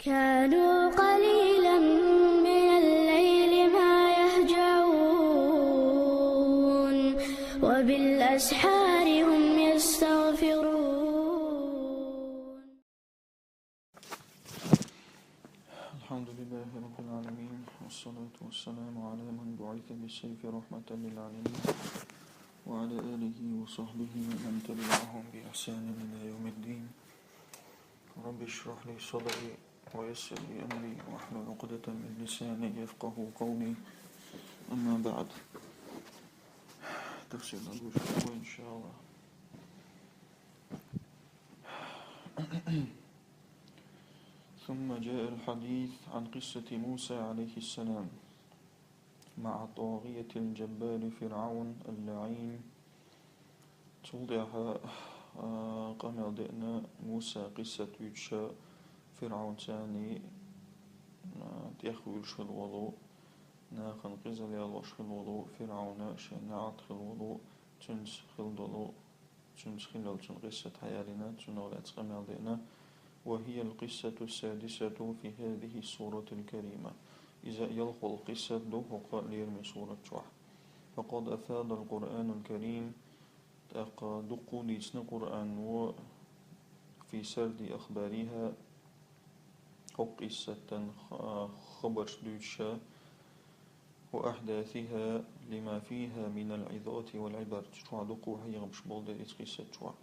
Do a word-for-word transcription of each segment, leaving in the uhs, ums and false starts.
كانوا قليلا من الليل ما يهجعون، وبالأسحار هم يستغفرون. الحمد لله رب العالمين، والصلاة والسلام على من بعث بالسيف رحمة للعالمين، وعلى آله وصحبه ومن تبعهم بإحسان إلى يوم الدين. رب اشرح لي صدري ويسر لي أمري واحلل عقدة من لساني يفقه قولي. أما بعد. تفسير نقول إن شاء الله. ثم جاء الحديث عن قصة موسى عليه السلام مع الطاغية الجبار فرعون اللعين. Цул тӀаьхьа, а, къамел деана Муса къиссат дуьйцуш, ФирӀавнца, а, тӀехвуьйлуш хилла волу, нахана къизалла лоруш хилла волу ФирӀавна, шен неӀалт хилла волу, цуьнца хилла долу, цуьнца хиллалчун къиссат хьаялийна, цунах лаьцна къамел деана. وهي القصة السادسة في هذه السورة الكريمة. Иза ялхолгӀа къиссат ду хӀокху лераме сурат чохь. فقد أفاض القرآن الكريم. ТӀаккха дуккха а дийцина Къуръано في سرد أخبارها, хӀокху къиссатан ха-, хабарш дуьйцуш, وأحداثها لما فيها من العظات والعبر. Чохь дуккха а хьехамаш болу дела иза къиссат чохь.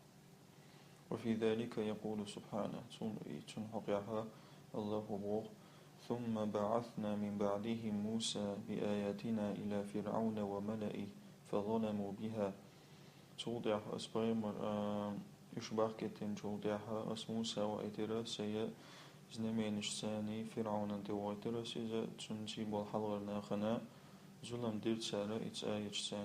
وفي ذلك يقول سبحانه. Цунна, цунна хьокъехь Аллахо боху: ثم بعثنا من بعدهم موسى بآياتنا إلى فرعون وملئه فظلموا بها. Цул тӀаьхьа ас пайхамар, а, уьш бахкийтинчул тӀаьхьа ас Муса ваийтира сайн знаменашца, ФирӀавнан тӀе ваийтира ас иза, цуьнца болу хьалхара нахана зулам дира цара иза аяташца.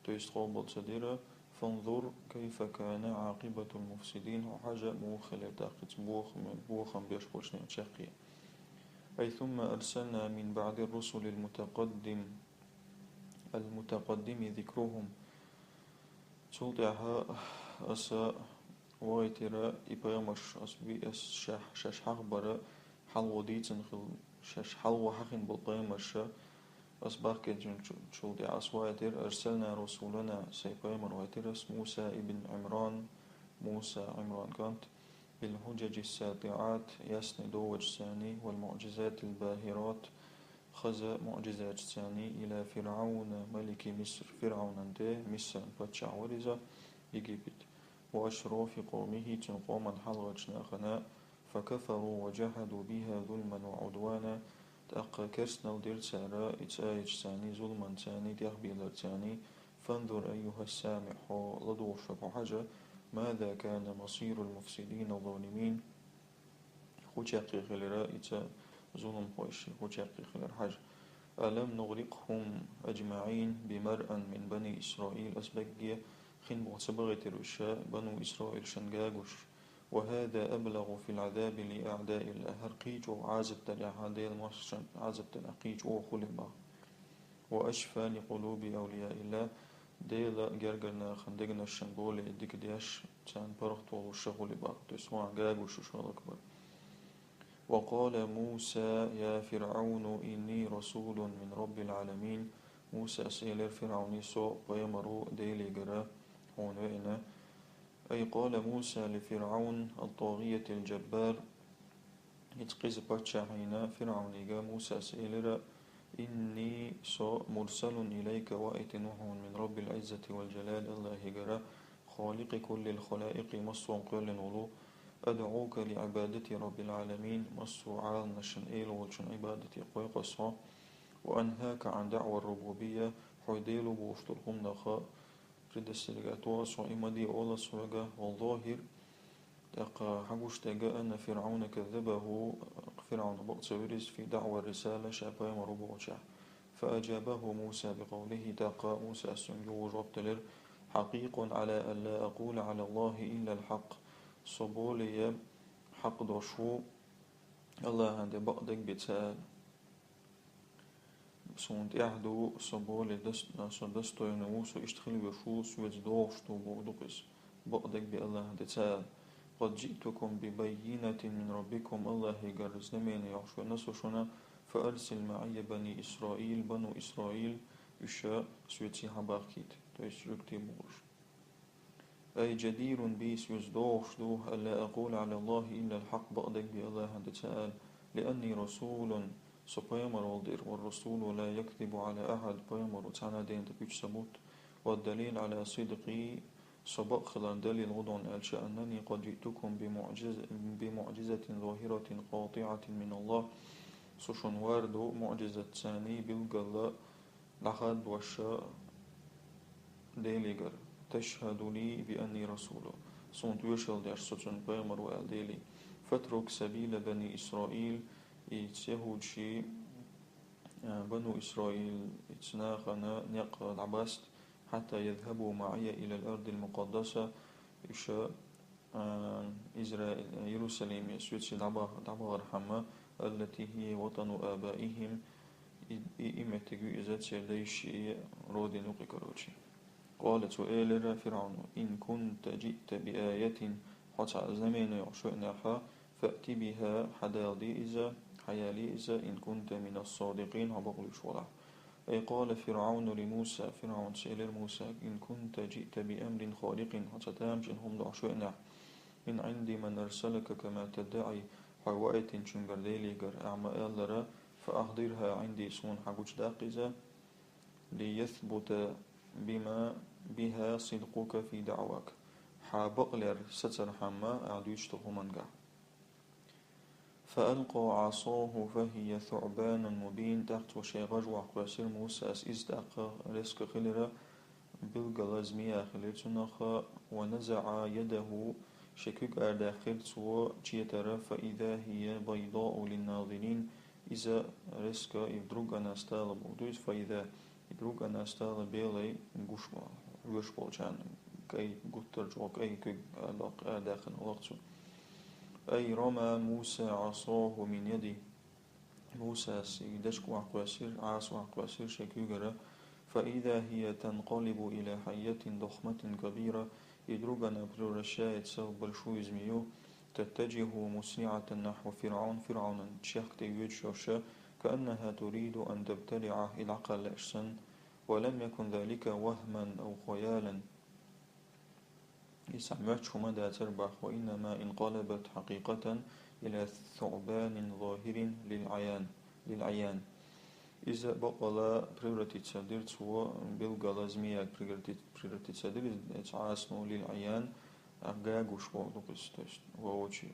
То есть къобал ца дира: فانظر كيف كان عاقبة المفسدين. Хьо хьажа, муха хилира тӀаккха иза бохам, бохам беш болчу нехан чаккхе. أي ثم أرسلنا من بعد الرسل المتقدم، المتقدم ذكرهم. Цул тӀаьхьа аса ваийтира и пайхамарш, ас би, ас шаьш, шаьш хьахабар хьалхо дийцина хилла, шаьш хьалхо хьахийна болу пайхамарш, ас бахкийтинчул тӀаьхьа ас ваийтира, أرسلنا رسولنا, сайн пайхамар ваийтира ас, موسى ابن عمران, Муса Ӏимран кӀант, بالحجج الساطعات, ясни довзачу царний, والمعجزات الباهرات, хаза муӀжизаташ царний, إلى فرعون ملك مصر, ФирӀавнан тӀе, Мисран паччахь вара иза, Египет, وأشراف قومه, цуьнан къоман хьалхарчу нахана, فكفروا وجحدوا بها ظلما وعدوانا, тӀаккха керстанал дира цара иза аяташца, зуламца, тӀехбийларца. فانظر أيها السامع, хьо ладугӀуш верг, хьо хьажа, ماذا كان مصير المفسدين الظالمين, хӀун чаккхе хилира иза зуламхойший, хӀун чаккхе хилира хьажа. ألم نغرقهم أجمعين بمرأ من بني إسرائيل, ас бегге хин болх ца бахийтира уьш, Бану Исраилшна гагуш. وهذا أبلغ في العذاب لأعداء الله, хӀара кхин чӀогӀа Ӏазап далехь, Делан мостагӀчун Ӏазап далехь кхин чӀогӀа хуьлу боху. وأشفى لقلوب أولياء الله, Делан гергара нахана дегнашна более дика деш, царна паргӀато луш хуьлу боху, то есть хӀун гагуш уьш хӀаллакбар. وقال موسى يا فرعون إني رسول من رب العالمين. Мусас элира ФирӀавне: со пайхамар ву Делигара хьуна веана. أي قال موسى لفرعون الطاغية الجبار. Иза кхуза паччахьина ФирӀавнига Мусас элира: إني, со, مرسل إليك, ваийтина ву хьуна, من رب العزة والجلال, Аллахьигара, خالق كل الخلائق, массо а кхоьллина волу, أدعوك لعبادة رب العالمين, массо а Ӏаламнашна Эла волчун Ӏибадате кхойкху ас хьо, وأنهاك عن دعوى الربوبية, хьо Дела ву бохуш долу хӀуманах предостерегать до ас хьо, и ма де олу ас хьоьга, والظاهر, тӀаккха хьан гуш дерг, أن فرعون كذبه, ФирӀавн бакъ ца вира иза, في دعوى الرسالة, ша пайхамар ву бохучехь. فأجابه موسى بقوله, тӀаккха Мусас цуьнга юха жоп делира: حقيق على ألا أقول على الله إلا الحق. Со более хьакъ долуш ву, Аллахьан тӀе бакъдерг бен ца ала. Суна тӀехь ду, со более дос-, со достойный ву, со иштта хила везаш ву, со веза догӀуш ду боху ду-кх иза. Бакъдерг бен Аллахьан тӀе ца ала. قد جئتكم ببينة من ربكم, Аллахьигара знамени йолуш веана со шуна, فأرسل معي بني إسرائيل, бану Исраил, уьш соьца хьабахкийта, то есть жуьгтий бохуш. أي جدير بي, со иза догӀуш ду, ألا أقول على الله إلا الحق, бакъдерг бен Аллахьан тӀе ца ала, لأني رسول, со пайхамар волу дела, والرسول لا يكذب على أحد, пайхамаро цхьанна а дена тӀе куьч ца бутта, والدليل على صدقي, со бакъ хиларна далил хӀун ду аьлча, أني قد جئتكم بمعجز-, بمعجزة ظاهرة قاطعة من الله, со шуна вар ду муӀжизатца, билггала дӀахаддош Делигара, تشهد لي بأني رسوله, суна тоьшалла деш со цуьнан пайхамар ву аьлла Деле. فاترك سبيل بني إسرائيل, и цехӀудши, а, бану Исраил, и цу нахана некъ дӀабаста, حتى يذهبوا معي إلى الأرض المقدسة, уьш а, Израиль, Иерусалиме соьца дӀабах-, дӀабахархьама, التي هي وطن آبائهم, и, и, и меттиг ю иза церан дайши родина юкъе, короче. قال, цо элира ФирӀавно: إن كنت جئت بآية, хьо цхьа знамени йолуш веанехь, فأت بها, хьадала де иза, хьаяла иза, إن كنت من الصادقين, хьо бакълуьйш валахь. أي قال فرعون لموسى, ФирӀавнас элира Мусага: إن كنت جئت بأمر خارق, хьо цхьа тамашийна хӀума дохьуш веанехь, من عند من أرسلك كما تدعي, хьо ваийтинчуьнгара, Делигара, ахь ма-аллара, فأحضرها عندي, суна хьагучудаккха иза, ليثبت بما بها صدقك في دعواك, хьан бакълер сацархьама ахь дуьйцуш долу хӀумангахь. فألقى عصاه فهي ثعبان مبين, тӀаккха цо шен гӀаж охьакхоьссира Мусас, иза тӀаккха резко хилира, билггала змея хилира цунах, ونزع يده, шен куьг арадаьккхира цо четара, فإذا هي بيضاء للناظرين, иза резко, и вдруг она стала, боху дуьйцу, فإذا, и вдруг она стала белой, гуш бо-, жоьш болчарна, кӀай гуттар а чӀогӀа кӀай куьг арадоккху, арадаьккхина хӀаллакх цо. أي رمى موسى عصاه من يده, Мусас и дечка охьакхоьссира, Ӏаса охьакхоьссира шен куьйгара, فإذا هي تنقلب إلى حية ضخمة كبيرة, и вдруг она превращается в большую змею, تتجه مسرعة نحو فرعون, ФирӀавнан чехка тӀе йоьдуш йолуш, كأنها تريد أن تبتلعه, и дӀакхалла лаьаш санна, ولم يكن ذلك وهما أو خيالا. Иза цхьа моьттуш хӀума дацара боху, وإنما انقلبت حقيقة إلى ثعبان ظاهر للعيان, للعيان. Иза бакъала превратиться дира цо, билггала змеяга преврати-, превратиться дира иза, Ӏаса, ну, للعيان, а, гуш боху ду-кх иза, то есть воочию.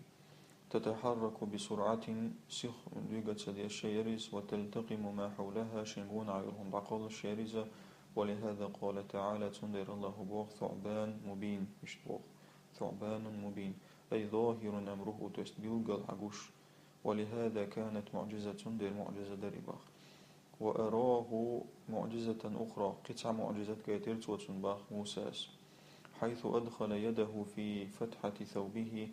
تتحرك بسرعة, сиха двигаться деш яра иза, وتلتقم ما حولها, шен гонахь йолу хӀума дӀакхаллаш яра иза, ولهذا قال تعالى, цундела Аллахьа боху, ثعبان مبين, иштта боху, ثعبان مبين, أي ظاهر أمره, то есть билггала хьагуш, ولهذا كانت معجزة, цундела муӀжиза дара и боху. وأراه معجزة أخرى, кхин цхьа муӀжизат гайтира цо цунна боху Мусас, حيث أدخل يده في فتحة ثوبه,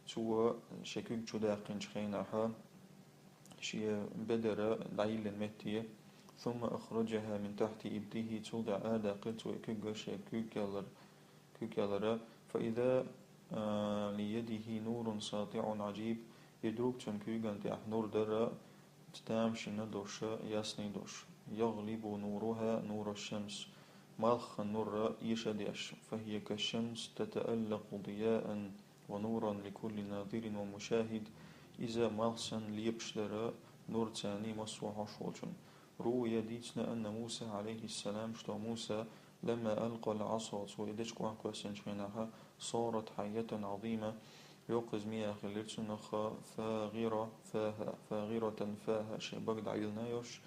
цо шен куьг чудаьккхинчу хенахь шен бедар дӀайиллина метте, ثم أخرجها من تحت إبطه, цул тӀаьхьа арадаьккхира цо и куьг шен куьйгаллара, куьйгаллара, فإذا, а, ليده نور ساطع عجيب, и вдруг цуьнан куьйгана тӀехь нур дара, тамашийна долуш, ясный долуш, يغلب نورها نور الشمس, малххан нур эша деш, فهي كالشمس تتألق ضياء ونورا لكل ناظر ومشاهد, иза малх санна лепаш дара нур царна, массо а хьош волчунна. روي, дийцина, أن موسى عليه السلام, что Муса, لما ألقى العصا, цо и дечка охьакхоьссинчу хенахь, صارت حية عظيمة, йоккха змея хилира цунах, فاغرة فاها, فاغرة فاها, шен бага дӀайиллина йолуш,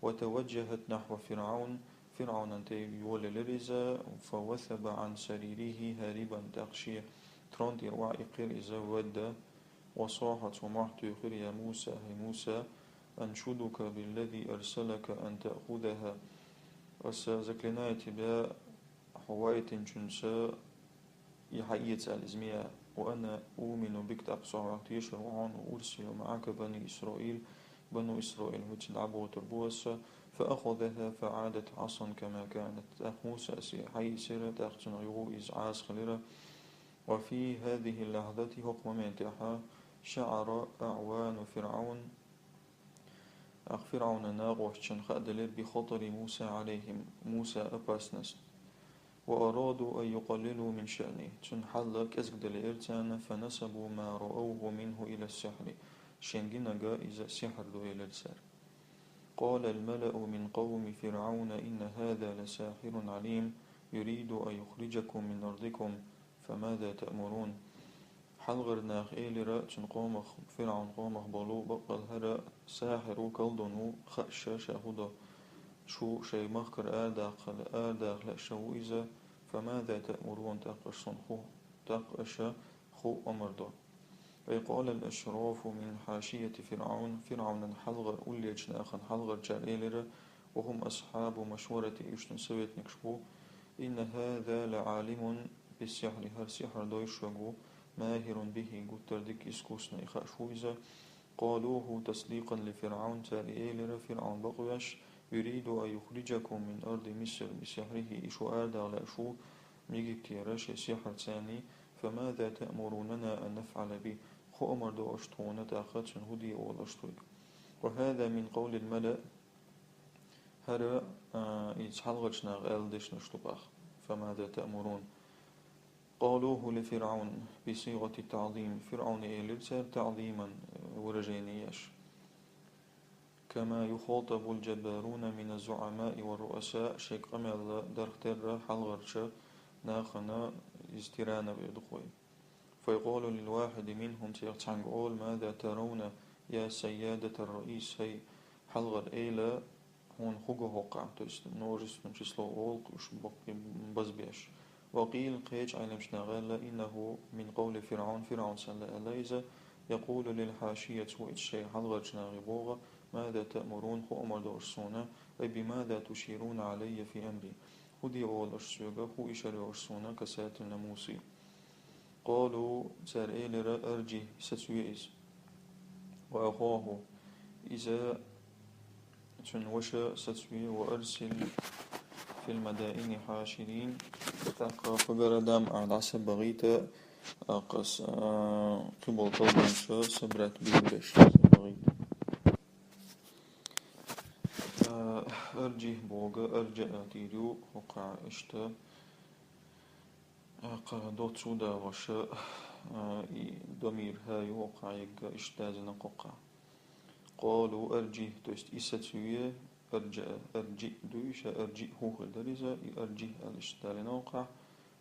وتوجهت نحو فرعون, ФирӀавнан тӀе йолаелира иза, فوثب عن سريره هاربا, тӀаккха шен трон тӀера охьаиккхира иза ведда, وصاح, цо мохь туьйхира: يا موسى, хӀай Муса, أنشدك بالذي أرسلك أن تأخذها, аса заклинаю тебя, хьо ваийтинчуьнца, и хьаэца аьлла змея, وأنا أؤمن بك, тӀаккха со хьох тешар ву хьуна, وأرسل معك بني إسرائيل, бану Исраил хьоьца дӀабохуьйтур бу аса, فأخذها فعادت عصا كما كانت. ТӀаккха Мусас и хьаийцира, тӀаккха цунах юха иза Ӏаса хилира, وفي هذه اللحظة, хӀокху моментехь, شعر أعوان فرعون, ТӀаккха ФирӀавнан накъосташна хаа делира, بخطر موسى عليهم, Мусан опасность. وأرادوا أن يقللوا من شأنه, цуьнан хьал кӀезиг дан лаьара царна, فنسبوا ما رأوه منه إلى السحر, шайна гинарг иза сихьр ду элира цара. قال الملأ من قوم فرعون إن هذا لساحر عليم يريد أن يخرجكم من أرضكم فماذا تأمرون. Хьалхара наха элира цуьнан къомах, ФирӀавнан къомах болу, баккъал хӀара сахьир ву, колдун ву, хууш ша хӀун до. Шу шайн махкара арадаккха, арадаха лаьа ша ву иза, فماذا تأمرون, тӀаккха аша суна хӀун, тӀаккха аша хӀун амар до. أي قال الأشراف من حاشية فرعون, ФирӀавнан хьалхара уллечу нахана хьалхарчара элира, وهم أصحاب مشورة, уьш цуьнан советникаш бу, إن هذا لعالم بالسحر, хӀара сихьр дойуш верг ву, ماهر به, гуттар дика искусно и хууш ву иза. قالوه تصديقا لفرعون, цара и элира ФирӀавна бакъвеш, يريد أن يخرجكم من أرض مصر بسحره, и шу арадаха лаьа шу Египтера шен сихьрца, فماذا تأمروننا أن نفعل به, хӀун амар до аша тхуна тӀаккха, цуьнан хӀун де олу аша тхуьга. وهذا من قول الملأ, хӀара, а, иза хьалхарчу наха аьлла дешнаш ду боху, فماذا تأمرون. قالوه لفرعون بصيغة التعظيم, ФирӀавна элира цара تعظيما, выражение еш. كما يخاطب الجبارون من الزعماء والرؤساء, шайга къамел дарх терра хьалхарчу нахана, иза тиранов эр ду-кх вай. فيقال للواحد منهم, царах цхьаьнга олу, ماذا ترون يا سيادة الرئيس, хӀай хьалхара эла, хьуна хӀун го хӀокхахь, то есть множественное число олу-кх уьш баккхий базбеш. وقيل, кхечу Ӏеламчу наха аьлла, إنه من قول فرعون, ФирӀавнас аьлла, аьлла иза, يقول للحاشية, ву иза шайн хьалхарчу нахе боху, ماذا تأمرون, хӀун амар до аша суна, أي بماذا تشيرون علي في أمري, хӀун де олу аша соьга, хӀун ишар йо аша суна, касательно Мусы. قالوا, цара элира, أرجه, сацаве иза. وأخاه, иза цуьнан ваша сацаве, وأرسل في المدائن حاشرين, тӀаккха пхи городам ахь дӀасабахийта, тӀаккха с-, а, кхиболу колдонаш собрать бийр беш дӀасабахийта. А, أرجه боху, أرجأ тӀера ю, хӀокхахь иштта, а, кху доцца ву дагӀаш, а, и домир хӀа ю, хӀокхахь егга иштта даьзина кхокхахь. قالوا أرجه, то есть и сацаве, أرجأ, أرجئ ду и ша, أرجئ хӀун хир дара иза, и أرجه аьлла иштта далийна хӀокхахь.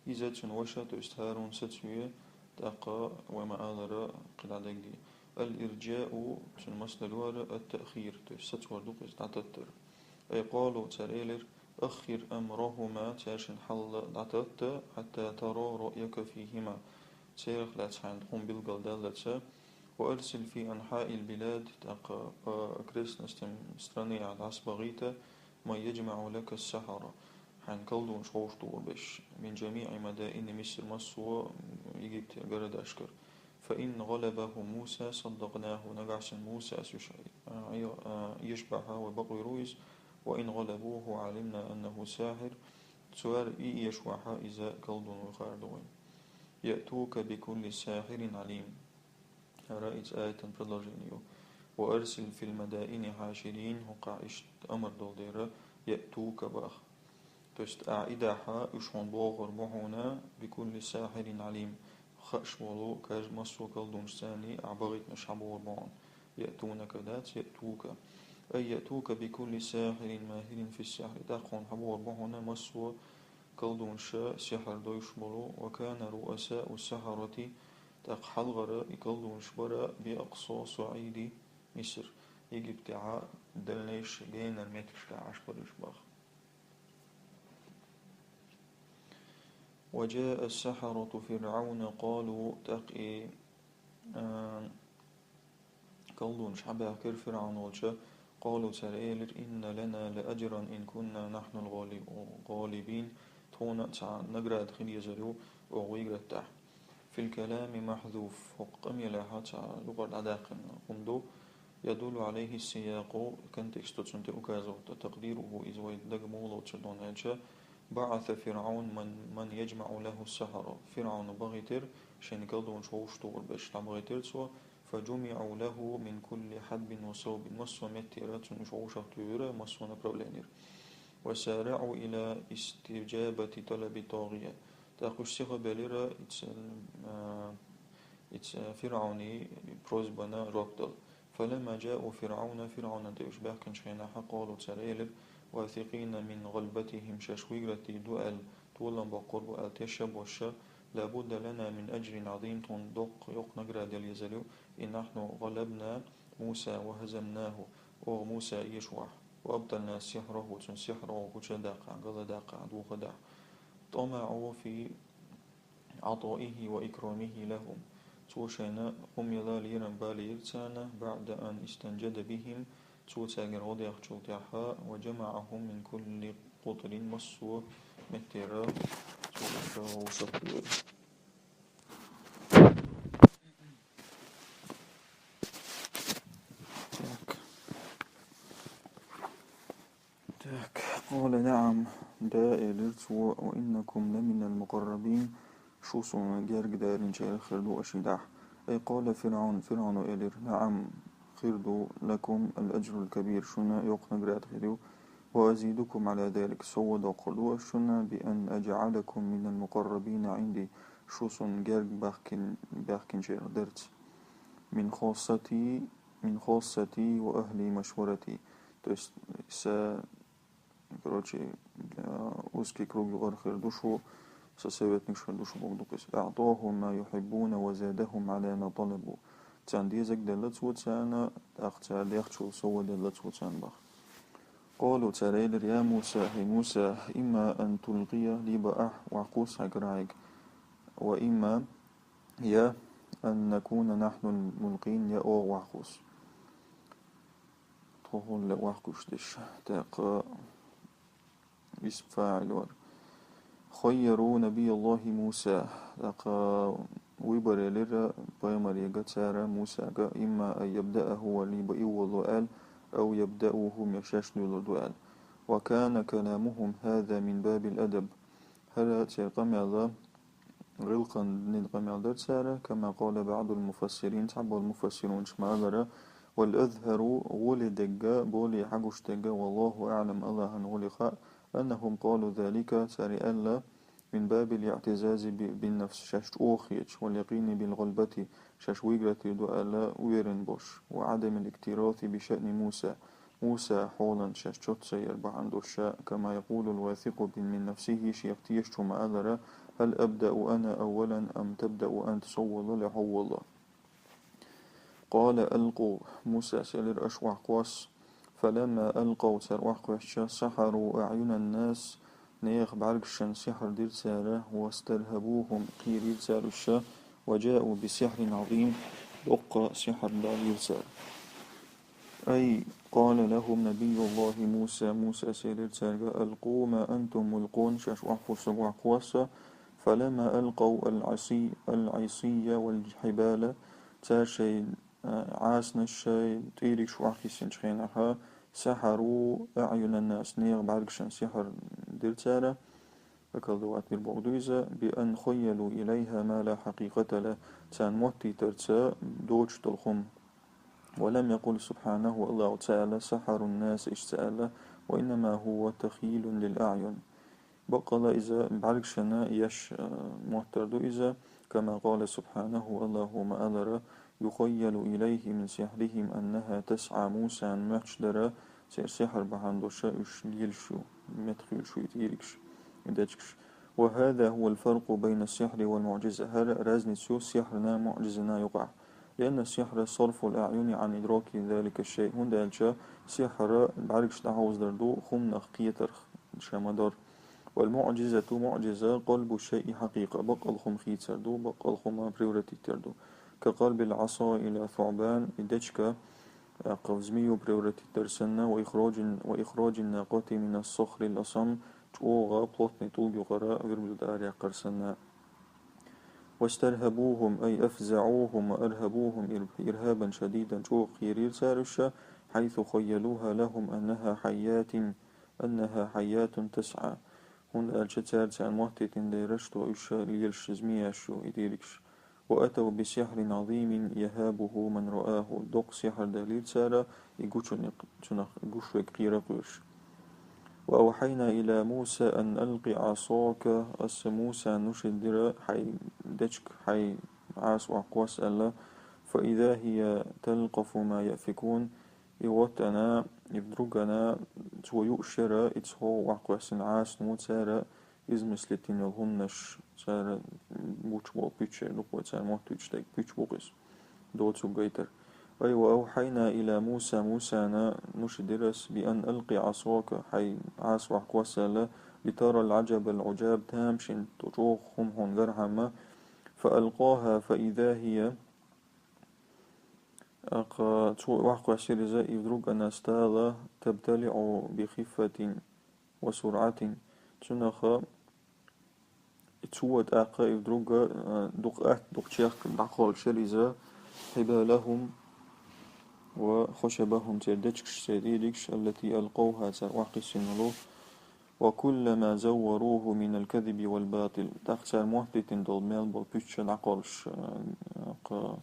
Иза цуьнан ваша, то есть ХӀарун сацаве, тӀаккха вай ма-аллара кхидӀа дагге. الإرجاء, цуьнан масдар ю хӀара التأخير, то есть сацор ду-кх иза, дӀататтар. أي قالوا, цара элира, أخر أمرهما, цаьршиннан хьал дӀататта, حتى ترى رأيك فيهما, царах лаьцна хьайна хӀума билгалдаллалц. وأرسل في أنحاء البلاد, тӀаккха по окрестностям страны ахь дӀасабахийта, من يجمع لك السحرة, хьайна колдонаш ховшадохур берш, من جميع مدائن مصر, массо Египтера городашкара. فإن غلبهم موسى صدقناه, нагахь санна Мусас уьш, а, а, эшабахьа, вай бакъвийр ву иза, وإن غلبوه علمنا أنه ساحر, цара и эшавахь, иза колдун ву хаар ду вайна. يأتوك بكل ساحر عليم. ХӀара иза аятан продолжение ю. وأرسل في المدائن حاشرين, хӀокхахь иштта амар долу дера, يأتوك боху. То есть, ахь и дахь, уьш хьуна бохур бу хьуна, بكل ساحر عليم, хууш волу, каждый массо а колдунашца ахь бахийтинарш хьабохур бу хьуна. يأتونك дац, يأتوك. أي يأتوك بكل ساحر ماهر في السحر, тӀаккха хьуна хьабохур бу хьуна массо а колдунаш сихьр дойуш болу. وكان رؤساء السحرة, тӀаккха хьалхара и колдунаш бара بأقصى صعيد مصر, Египтехь дальнейший генара меттигашкахь Ӏаш бара уьш боху. وجاء السحرة فرعون قالوا, тӀаккха и, а, колдунаш хьабаьхкира ФирӀавн волчу, قالوا, цара элира, إن لنا لأجرا إن كنا نحن الغالبين, тхуна цхьа награда хила езар ю оха выиграть дахь. في الكلام محذوف, хӀокху къамелехь цхьа юкъара дӀадаьккхина хӀума ду, يدل عليه السياق, контекст цунна тӀе указывать до, تقديره, иза вай дага муха лоцур ду аьлча, بعث فرعون من، من يجمع له السحرة. ФирӀавна бахийтира шайна кӀалдолчу вовшахтухур берш, дӀабахийтира цо. فجمعوا له من كل حدب وصوب. Массо а меттера цунна уьш вовшахтуьйхира, массо а направленера. وسارعوا إلى استجابة طلب الطاغية. ТӀаккха уьш сиха белира, ица, а, ица ФирӀавна просьбана жоп дала. فلما جاءوا فرعون، ФирӀавнна тӀе уьш баьхкинчу хенахь, قالوا، цара элира: واثقين من غلبتهم، шаьш выиграть дийр ду аьлла, толам боккхур бу аьлла тешаш а болуш, لابد لنا من أجر عظيم، тхуна доккха йоккха награда яла езар ю, إن نحن غلبنا موسى وهزمناه، оха Муса эшавахь, وأبطلنا سحره، цуьнан сихьр оха гуча а даьккхина, гал а даьккхина, дохо а даьккхина. طمعوا في عطائه وإكرامه لهم. Цо шайна хӀума яла лерам балийра царна, بعد أن استنجد بهم، цо цаьргара гӀо дехначул тӀаьхьа, وجمعهم من كل قطر، массо а меттера цо уьш вовшахтуьйхира. Так. Так, قال: نعم, да, элира цо, وإنكم لمن المقربين, шу суна герга даринчарах хир ду аша хӀинца. أي قال فرعون، ФирӀавно элира: نعم, хир ду, لكم الأجر الكبير, шуна йоккха награда хир ю, وأزيدكم على ذلك, сов а доккхур ду аша шуна, بأن أجعلكم من المقربين عندي, шу суна герга баьхкин-, баьхкинчарах дарца. من خاصتي، من خاصتي وأهل مشورتي. То есть, са, короче, а, узкий круг юкъара хир ду шу, сан советникаш хир ду шу бохург ду кхуза. أعطاهم ما يحبون وزادهم على ما طلبوا. Царна дезарг делла цо царна, тӀаккха цара дехначул сов а делла цо царна боху. قالوا، цара элира: يا موسى، хӀай Муса, إما أن تلقي، либо ахь охьакхосса хьайн карахь, وإما، я, أن نكون نحن الملقين، я оха охьакхосса. Тхо хӀунда ле охьакхуьйсуш дерш? ТӀаккха исм фаӀил вара. خيروا نبي الله موسى. ТӀаккха выбор елира пайхамарега цара Мусага: إما أن يبدأ هو، либо и волало аьлла, أو يبدأ هم، я шаьш дуьйлур ду аьлла. وكان كلامهم هذا من باب الأدب. ХӀара церан къамел гӀиллакхана дина къамел дара цара, كما قال بعض المفسرين، цхьаболу муфассирунаша ма-аллара, والأظهر، гӀоле дерг, более хьагуш дерг, والله أعلم، АллахӀан гӀоле хаьа, أنهم قالوا ذلك، цара аьлла, من باب الاعتزاز ب-، بالنفس، шаьш чӀогӀа хеташ, واليقين بالغلبة، шаьш выиграть дийр ду аьлла уверен болуш, وعدم الاكتراث بشأن موسى، Мусан хьолан шаьш чот ца яр бахьана долуш, كما يقول الواثق ب-، من نفسه، шех тешачо ма-аллара: هل أبدأ أنا أولا أم تبدأ أنت، со волало я хьо волало? قال ألقوا، Мусас элира: аша охьакхосса. فلما ألقوا، цара охьакхоьссича, سحروا أعين الناس، нехан бӀаьргашна сихьр дира цара, واسترهبوهم، кхерийра цара уьш, وجاءوا بسحر عظيم، доккха сихьр далийра цара. أي قال لهم نبي الله موسى، Мусас элира цаьрга: ألقوا ما أنتم ملقون، шаьш охьакхоссарг охьакхосса. فلما ألقوا العصي-، العصي والحبال، цара шайн, а, Ӏасанаш, шайн тӀийригаш охьакхиссинчу хенахь, سحروا أعين الناس، нехан бӀаьргашна сихьр дира цара, акалдават бир бохург ду иза, بأن خيلوا إليها ما لا حقيقة له، царна моттийтарца доцуш долу хӀума. ولم يقل سبحانه، АллахӀа ца аьлла: سحروا الناس، иштта ца аьлла, وإنما هو تخييل للأعين. Баккъала иза бӀаьргашна еш, а, моттар ду иза, كما قال سبحانه، АллахӀа ма-аллара: يخيل إليه من سحرهم أنها تسعى، Мусана моьттуш дара церан сихьр бахьана долуш уьш лелаш ю, меттахуьйлуш ю и тӀийригаш, и дечигаш. وهذا هو الفرق بين السحر والمعجزة. ХӀара разница ю сихьрана, муӀжизана юкъахь. لأن السحر صرف الأعين عن إدراك ذلك الشيء. ХӀунда аьлча сихьр бӀаьргаш дӀахьовзадар ду хӀуманах кхетарх, ша ма-дарра. والمعجزة، муӀжиза, قلب الشيء حقيقة، баккъал хӀума хийцар ду, баккъал хӀума превратить яр ду. كقلب العصا إلى ثعبان، и дечка, а, кхин змею превратить дар санна, وإخراج، وإخراج الناقة من الصخر الأصم، чӀогӀа плотный тӀулга юкъара верблюд араяккхар санна. واسترهبوهم أي أفزعوهم وأرهبوهم إر-، إرهابا شديدا، чӀогӀа кхерийра цара уьш, حيث خيلوها لهم أنها حيات، أنها حيات تسعى. ХӀунда аьлча цара царна моттийтина дера, что уьш лелаш змеяш ю, и дийригаш. وأتوا بسحر عظيم يهابه من رآه. Доккха сихьр далийра цара, и гучунех, цунах гуш верг кхера кхоьруш. وأوحينا إلى موسى أن ألق عصاك. Аса Мусана шийна дира хьай дечка, хьай Ӏаса охьакхосса аьлла. فإذا هي تلقف ما يأفكون. И вот она, и вдруг она, цо юуш яра, и цхьа охьакхоьссина Ӏаса, ну, цара измыслить йина йолу хӀуманаш, цара гучу болу пуьчаш дукха, цара моттуьйтуш дерг пуьчаш бу-кх иза. Доцург гайтар. أي وأوحينا إلى موسى, Мусана шийна дира аса, بأن ألق عصاك, хьай Ӏаса охьакхосса аьлла, لترى العجب العجاب, тамашийна чӀогӀа хӀума хьуна гархьама, فألقاها فإذا هي, тӀаккха цо охьакхоьссира иза, и вдруг она стала تبتلع بخفة وسرعة. Цунах, цо тӀаккха и вдруг, а, дукха атта, дукха чехка дӀакхоллуш яра иза, حبالهم وخشبهم, церан дечкаш, церан дийригаш, التي ألقوها, цара охьакхиссина йолу, وكلما زوروه من الكذب والباطل. ТӀаккха цара моттийтина долу мел болу пуьчаш дӀакхоллуш, а, кха-,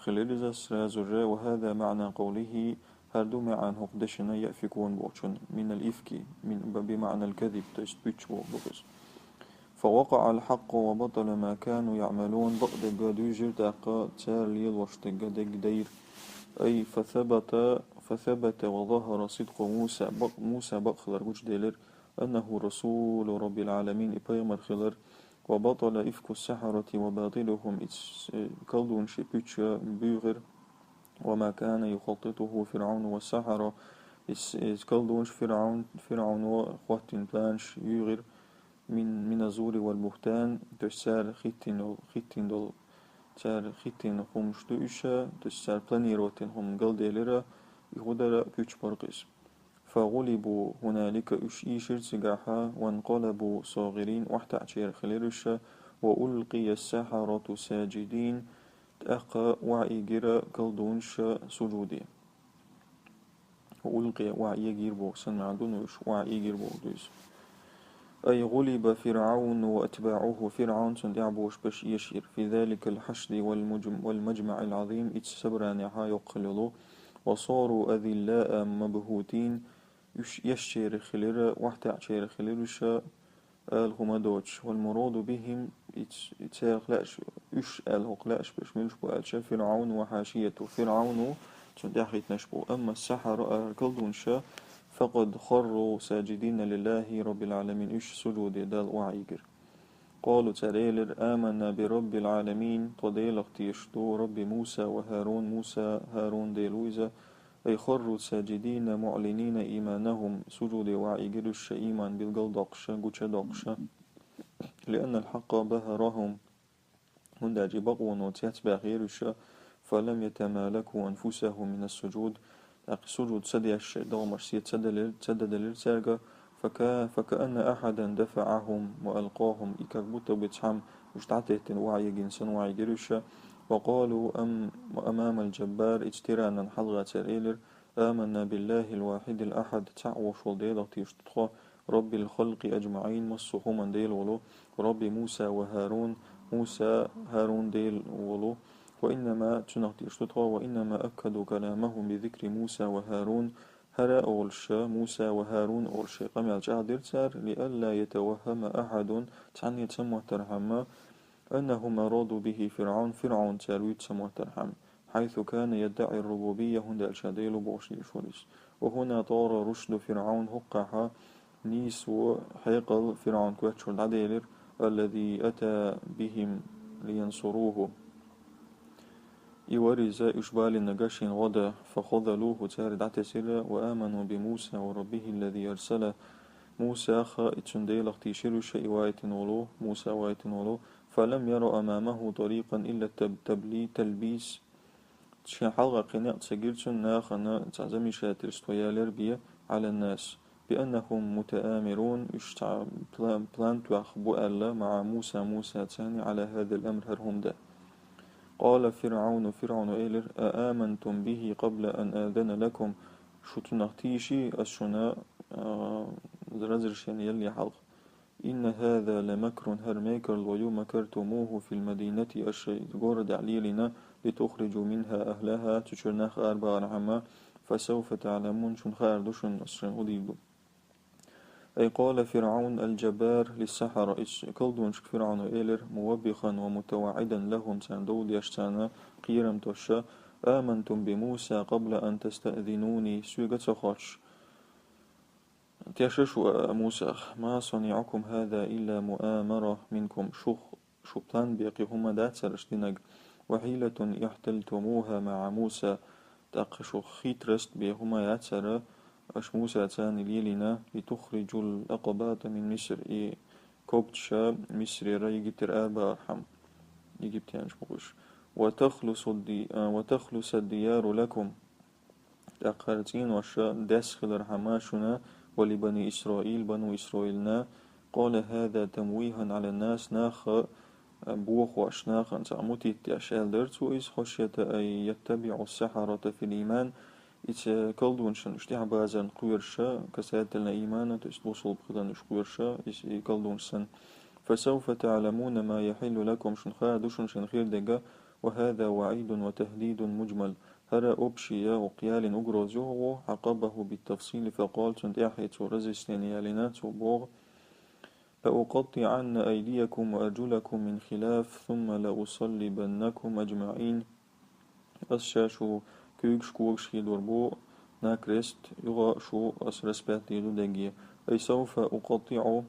хилира иза сразу же. وهذا معنى قوله, хӀара ду маьӀна хӀокху дешан يأفكون бохучун, من الإفك, من, بمعنى الكذب, то есть пуьчаш бохург ду иза. فوقع الحق وبطل ما كانوا يعملون. Бакъдерг дуьйжира тӀаккха, цара лелош дерг, дерг дайра. أي فثبت، فثبت وظهر صدق موسى. Бакъ-, Муса бакъ хилар гучуделира, أنه رسول رب العالمين, и пайхамар хилар. وبطل إفك السحرة وباطلهم. И ц-, э, колдунашийн пуьчаш буьйхира. وما كان يخططه فرعون والسحرة. И ц-, и колдунаш ФирӀаун, ФирӀауно хӀоттийна планаш юьйхира. من، من الزور والبهتان, то есть цара хӀиттийна йолу, хӀиттийна долу, цара хӀиттийна хӀуманаш ду уьш, то есть цара планировать йина хӀума галделира, и хӀун дара, пуьчаш бара-кх иза. فغلبوا هنالك, уьш ийшира цигахь, وانقلبوا صاغرين, охьатаьӀчеран хилира уьш, وألقي السحرة ساجدين, тӀаккха охьаийгира колдунаш сужуде. وألقي, охьаийгира боху санна маьӀна ду, ну, уьш охьаийгира бохург ду иза. أي غلب فرعون وأتباعه, ФирӀаун, цунна тӀаьхьа болуш берш эшийра, في ذلك الحشد والمجم-، والمجمع العظيم, и собранехь йоккха хилла йолу, وصاروا أذلاء مبهوتين, уьш эшчеран хилира, охьатаьӀчеран хилира уьш, ала хӀума доцуш. والمراد بهم, и ц-, и царах лаьаш, уьш аьлла хӀокху лаьаш берш муьлш бу аьлча, فرعون وحاشيته, ФирӀауну, цунна тӀаьхьахӀиттинарш бу. أما السحرة, а колдунаш, فقد خروا ساجدين لله رب العالمين, уьш сужуде Далла охьаийгира. قالوا, цара элира, آمنا برب العالمين, тхо Делах тешаш ду, رب موسى وهارون, Муса, ХӀарун Дела ву иза, أي خروا ساجدين معلنين إيمانهم, сужуде охьаийгира уьш шайн ийман билгалдоккхуш, гучудоккхуш. لأن الحق بهرهم, хӀунда аьлча бакъоно цецбаьхира уьш, فلم يتمالكوا أنفسهم من السجود, тӀаккха сужуд ца деш шайн догӀмаш сецца ца далира, ца дан далира цаьрга, فكا-، فكأن أحدا دفعهم وألقاهم, и как будто бы цхьамма уьш дӀатеттина охьаийгина санна охьаийгира уьш, وقالوا أم-، أمام الجبار, и ц-, тиранан хьалха цара элира, آمنا بالله الواحد الأحد, цхьаъ волуш волу Делах тешаш ду тхо, رب الخلق أجمعين, массо а хӀуманан Дела волу, رب موسى وهارون, Муса, ХӀарун Дела волу, وإنما, цунах тешаш ду тхо, وإنما أكدوا كلامهم بذكر موسى وهارون, хӀара олуш, Муса ва ХӀарун олуш шайн къамел чӀагӀдира цара, لئلا يتوهم أحد, цхьанне ца моттархьама, أنهم أرادوا به فرعون, ФирӀаун цара вуьйцу ца моттархьама, حيث كان يدعي الربوبية, хӀунда аьлча ша Дела ву бохуш лелаш вара иза. وهنا طار رشد فرعون, хӀокхахь нийсо, хьекъал ФирӀаун коьртачуьра дӀаделира, الذي أتى بهم لينصروه. И вара иза уьш балийнарг шена гӀо дан, فخذلوه, цара дӀатесира, وآمنوا بموسى وربه الذي أرسله. Мусах, и цуьнан Делах тийшира уьш, и вайтина волу, Муса вайтина волу, فلم ير أمامه طريقا إلا التب-، تبلي-، تلبيس. Шен хьалха кхин некъ ца гира цунна, нахана цхьа замешательство ялар бен, على الناس بأنهم متآمرون, уьш цхьа план, план тоьхна бу аьлла, مع موسى, Мусаца, على هذا الأمر, хӀара хӀума дан. قال فرعون, ФирӀауно элира, أآمنتم به قبل أن آذن لكم, шу цунах тийший ас шуна, а, разрешение ялале хьалха? إن هذا لمكر, хӀара мекарло ю, مكرتموه في المدينة, аша шоай городехь лелийна, لتخرجوا منها أهلها, цу чуьра нах арабахархьама, فسوف تعلمون, шуна хаар ду шуна ас шуна хӀу дийр ду. أي قال فرعون الجبار للسحرة, иза колдонашка ФирӀавно элира, موبخا ومتوعدا لهم, царна дов деш, царна кхерам тосуш: آمنتم بموسى قبل أن تستأذنوني, соьга ца хоттуш тешаш шу Мусах? ما صنيعكم هذا إلا مؤامرة منكم, шух, шун план бен кхин хӀума дац хӀара аша динарг. وحيلة احتلتموها مع موسى, тӀаккха шух хитрость бен хӀума яц хӀара аша Мусаца лелийна, لتخرجوا الأقباط من مصر, и когташ Мисрера, Египтера арабахархьама, египтянаш бу уж. وتخلص الدي-, а, وتخلص الديار لكم, тӀаккха хӀара цӀенош деса хилархьама шуна, ولبني إسرائيل, бану Исраилна. قال هذا تمويه على الناس, нах, а, бохош, нахана цхьа мутӀахь деш, аьлла дара цо иза, خشية أن يتبعوا السحرة في الإيمان, иза колдонашна уж тӀехьабазарна кхоьруш, касательно имана, то есть бусалба хиларна уж кхоьруш, иза и колдонаш санна. فسوف تعلمون ما يحل لكم, шуна хаар ду шуна шуна хир дерг, وهذا وعيد وتهديد مجمل. ХӀара общий я, укх ялийна угроза ю хьо, عقبه بالتفصيل فقال, цунна тӀаьхьа цо разъяснени ялийна, цо боху: لأقطعن أيديكم وأرجلكم من خلاف ثم لأصلبنكم أجمعين. Ас ша шун куьйгаш, когаш хийдор бу накрест, юха шу ас распять дийр ду дегге. أي سوف أقطع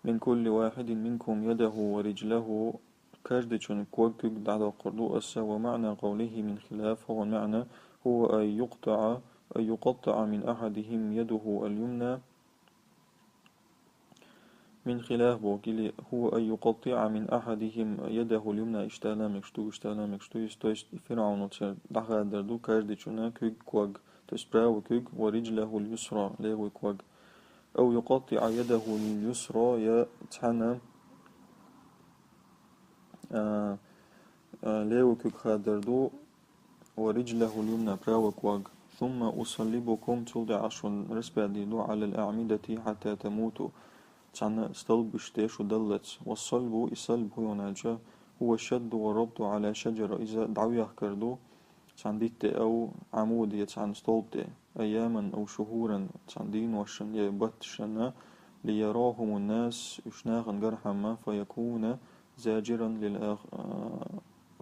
من كل واحد منكم يده ورجله, каждачун ког, куьг дӀадоккхур ду ас. ومعنى قوله من خلاف, хӀокхун маьӀна: هو أن يقطع, أن يقطع من أحدهم يده اليمنى من خلاف боху, или هو أن يقطع من أحدهم يده اليمنى, иштта а мегаш ду, иштта а мегаш ду иза, то есть ФирӀавно церан дӀахадор ду каждачун куьг, ког, то есть правый куьг, ورجله اليسرى, левый ког. أو يقطع يده اليسرى, я цхьана, а, а, левый куьг хадор ду, ورجله اليمنى, правый ког. ثم أصلبكم, цул тӀаьхьа шуна распять дийр ду, على الأعمدة حتى تموتوا, цхьана столбаш тӀе шу даллалц. والصلب, и салб хӀун ю аьлча, هو الشد والربط على شجرة, иза дӀавехкар ду цхьана дитте, أو عمود, я цхьана столб тӀе, أياما أو شهورا, цхьана дийношна я батташна, ليراهم الناس, уьш нахана гархьама, فيكون زاجرا للآخ-, а,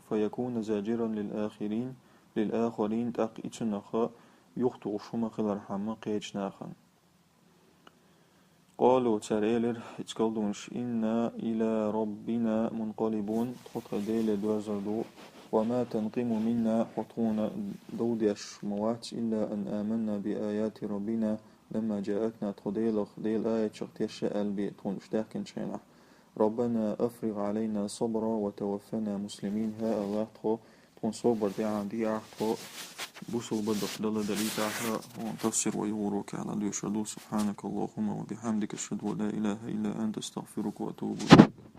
فيكون زاجرا للآخرين, للآخرين, тӀаккха и цунах юхатухуш хӀума хилархьама кхечу нахана. قالوا, цара элира, иза колдонаш: إنا إلى ربنا منقلبون, тхо тхан Деле доьрзур ду. وما تنقم منا, хьо тхуна дов деш ма вац, إلا أن آمنا بآيات ربنا لما جاءتنا, тхо Делах, Делан аятех тешна аьлла бен тхуна уьш даьхкинчу хенахь. ربنا أفرغ علينا صبرا وتوفنا مسلمين, хӀа АллахӀ, тхо, тхуна собар тӀехьа дехьа, тхо бусалба даха далла далийтахьа, хьуна тафсир вай урок аьлла доьшур ду. سبحانك اللهم وبحمدك, أشهد أن لا إله إلا أنت, أستغفرك وأتوب إليك.